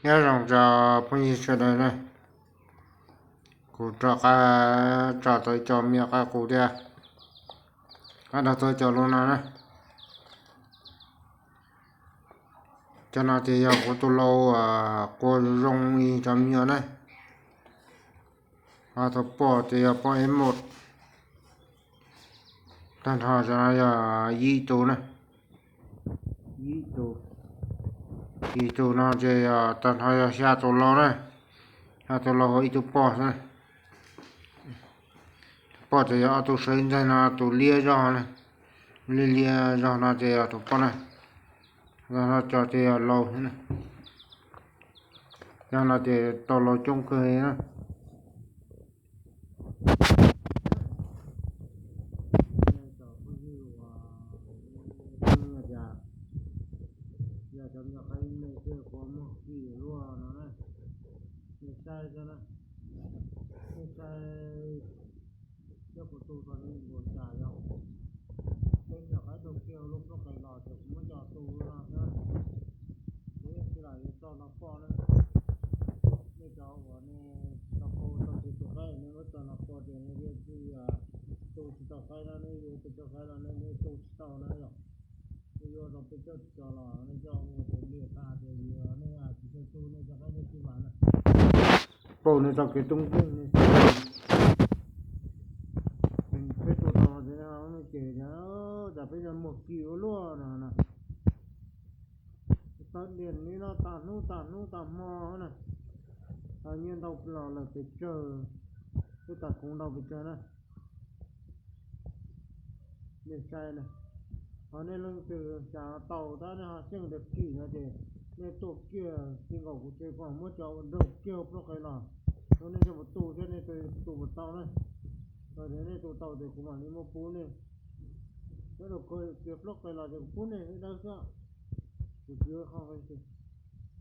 Nyob zoo rau phooj ywg sawv daws na, kuv rov qab tso tau ib co me nyuam qaib qus thiab, qaib dog tuag cov lub no na. Cov no ces yog kuv tus lau qua zoo zoo li cov me nyuam na. Ho thaum pom ces yog pom ib mus, tag nrho cov no yog yim tus na, yim tus, yim tus no ces yog tag nrho yog xya tus lau na, xya tus lau hauv ib tug poj xwb. Tus poj ces yog ob tug sawv ntxeeg no, tus liab zog na, liab liab zog no ces yog tus poj na, zog no cov ces yog lau xwb na. Yog no ces tau lau coob kawg li na. Yog cov me nyuam qaib me thiaj kuv muag kis luaj no na, nej saib xwb na, nej saib. Coj kuv tu tau li nkaus cas yog peb nyuam qaib dog kiag lub plaub qe los ces kuv muab coj tu no xwb. Kuv yeej tsis lam yuav tso no poj na. Nej cov uas nej tsis tau qaib, nej muab tso no poj ces nej thiaj tsis tu tsis tau qaib na, nej yuav pes tsawg qaib los nej tu tsis tau na yom. Nej yuav tau pes tsawg tso los nej coj ua tus ntiag tas ces yog nej tsis tau tu nej cov qaib nej tsis vam na. Paub nej txoj kev tub nkeeg ne, peb tus tau ces nej ces, cas peb yuav muag kis ua luaj no na. Tawv diam li no tas hnub tas hnub tas hmo na, tau nyiaj ntau los lawm pes tsawg, peb tas kuv ntau pes tsawg na. Nej saib na, ho nej leej twg xav tau tab nej ho xyeej tias kim no ces nej tuaj kiag txij nkaus kuv tsev kuv muab cov ua dog kiag plaub qe los, rau nej coj mus tu thiab nej tu puas tau na. Tau tias nej tu tau ces kuv mam li muab pub nej. Cov dog kiag plaub qe los ces kuv pub nej ib dawb xwb, kuv tsis ua qhov qe xwb.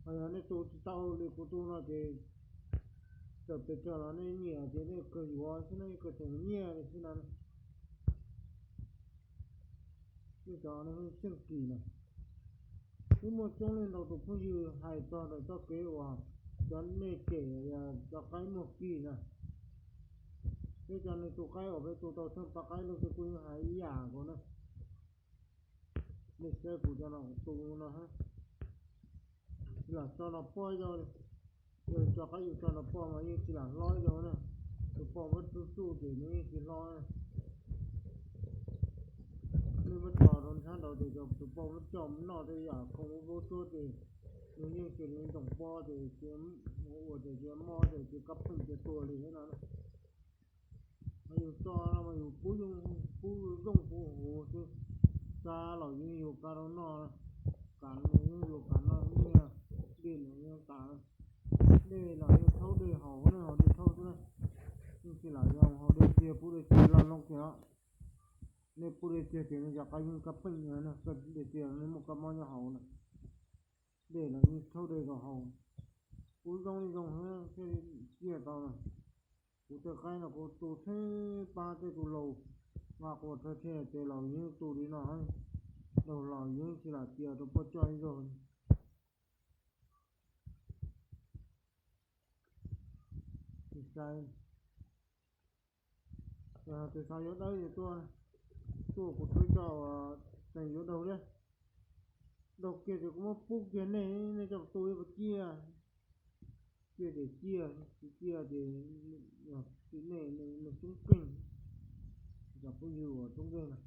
Ho yog nej tu tsis tau li kuv tu no ces txawm pes tsawg los nej nyiam ces nej kawg yuav xwb, nej kawg tseem nyiaj li xwb no. Tej cov xyeej kis na, twb muaj coob leej ntau tus phooj ywg hais txog ntawm txoj kev uas cov nej cem cov qaib muag kis na. Peb cov neeg tu qaib uas peb tu tau tsheej pab qaib lug ces kuj yeej hais ib yam nkaus na. Nej saib kuv cov no tu no, tsis lam tso no poj yau li. Yog cov qaib yus tso no poj mas yeej tsis lam hlob yau na. Tus poj muab tsuj tsuj ces nws yeej tsis hlob na. Nej muab tso rau nrhab nraud ces tus poj muab coj mus noj tej yam khoom ub lub tsuab ces nws yeej cia li ntoos pob ces cia ua ces cia mob ces cia kab pheej cia tuag li thiab no. Mas yus tso no mas yus pub zoo, pub zoo pub huv xwb, xa los yeej yus kav rau noj, kav los yeej yus kav noj, nyiaj dej los yeej kav, dej los yeej thaub dej haus na, haus dej thaub xwb na. Yeej tsis lam yog haus dej txiag pub dej txiag loj loj kiag os. Nej pub dej txiag ces nej cov qaib yeej kab pheej na, dej txiag nej muaj kab mob nyob hauv na. Dej los yeej thaub dej kom haus, pub zoo zoo thiaj li ciaj tau na. Kuv tej qaib no kuv tu tsheej pab tej tus laus, nqa quas rhawv tsheej ces los yeej tu li no, daug los yeej tsis lam cia rau poj coj ib zaug. Tus xav yuav dawb ces tuaj, tuaj kuv tsuab coj, tseem yuav daug thiab. Daug kiag ces kuv muab pub kiag nej, nej coj tu ib puas ciaj. Ciaj ces ciaj, tsis ciaj ces tsis nej, nej tub nkeeg. Cov phooj ywg uas tub nkeeg na,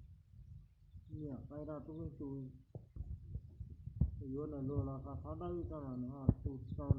niam qaib daj tub nkeeg tu, yuav nws luag los xav thov dawb tso mas nws ho tu tsis tau.